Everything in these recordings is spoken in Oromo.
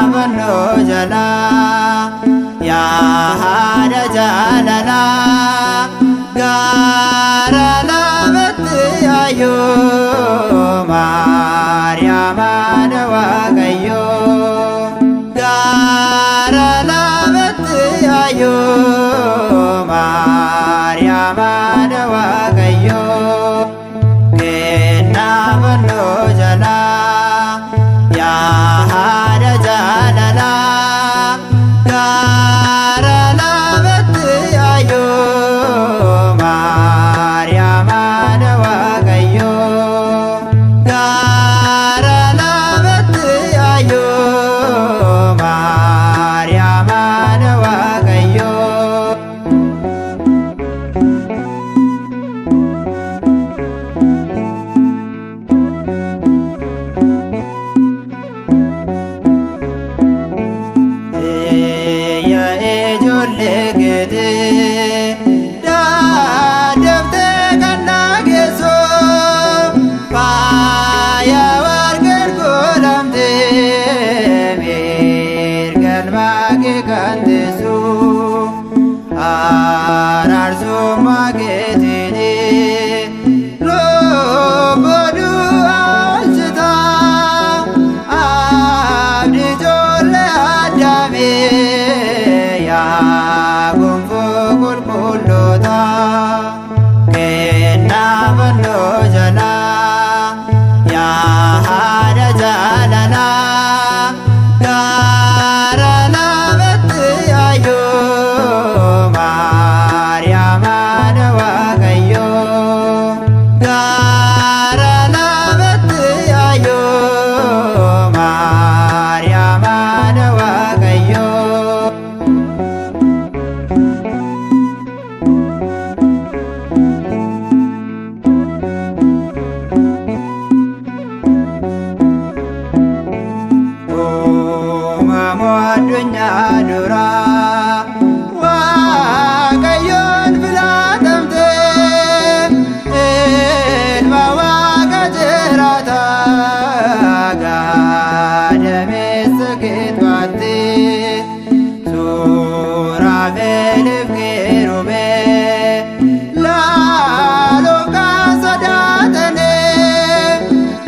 Kennaa fannoo jalaa yaa haadha jaalalaa gaara laafatti ayyoo Maariyaam haadha Waaqayyoo gaara laafatti ayyoo Maariyaam haadha Waaqayyoo kennaa fannoo jalaa yaa haadha jaalalaa gaara laafatti ayyoo Maariyaam haadha Waaqayyoo gaara laafatti ayyoo Maariyaam haadha Waaqayyoo. Iyya ijoollee keetii daaddaftee kan dhageessu faaya warqeen kuulamtee mirgaan baakee kan teessu araarsummaa keetiin lubbuu du'aa oolchita abdii ijoollee addaamee yaa gonfoo qulqulloota kennaa fannoo jalaa yaa haadha jaalalaa gaara laafatti ayyoo Maariyaam haadha Waaqayyoo gaara laafatti ayyoo Maariyaam haadha Waaqayyoo. Uumamu addunyaa duraa Waaqayyoon filatamte ilma Waaqa jiraataa gadameessa keetwaatti Suuraafeliif kiirubee laaloo kan sodaatanii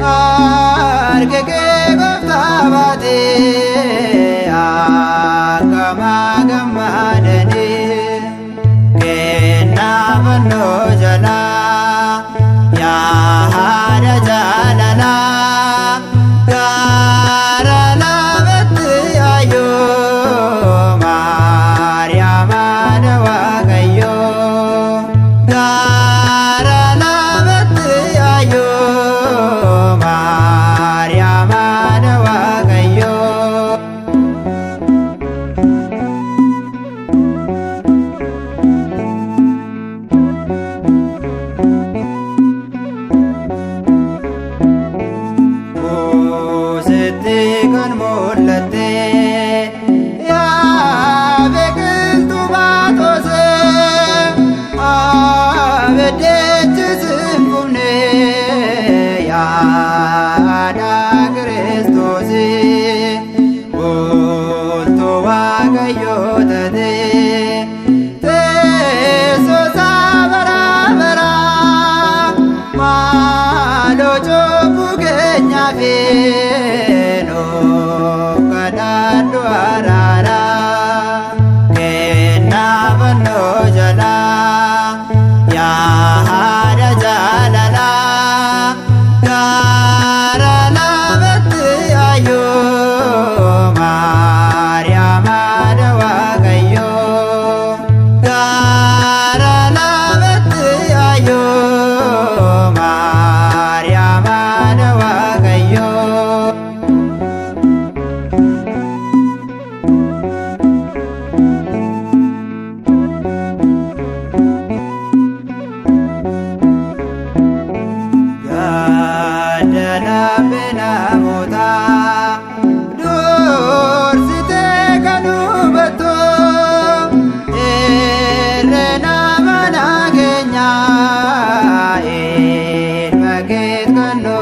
harka kee gooftaa baatee akkama gammadanii kennaa fannoo jalaa yaa haadha jaalalaa gaara laafatti ayyoo Maariyaam haadha Waaqayyoo gaara laafatti ayyoo Maariyaam haadha Waaqayyoo. Sitti kan mul'atte yaa biqiltuu baatose abiddichi sin gubne yaa haadha Kiristoos bultuu Waaqayyoo taate teessoo isaa bara baraa maaloo cubbuu keenyaaf nuuf kadhadhu araara kennaa fannoo jalaa yaa haadha jaalalaa gaara laafatti ayyoo Maariyaam haadha Waaqayyoo gaara laafatti ayyoo Maariyaam haadha Waaqayyoo. Gaadana namootaa dursitee kan hubattu herrena mana keenyaa ilma keet kan nu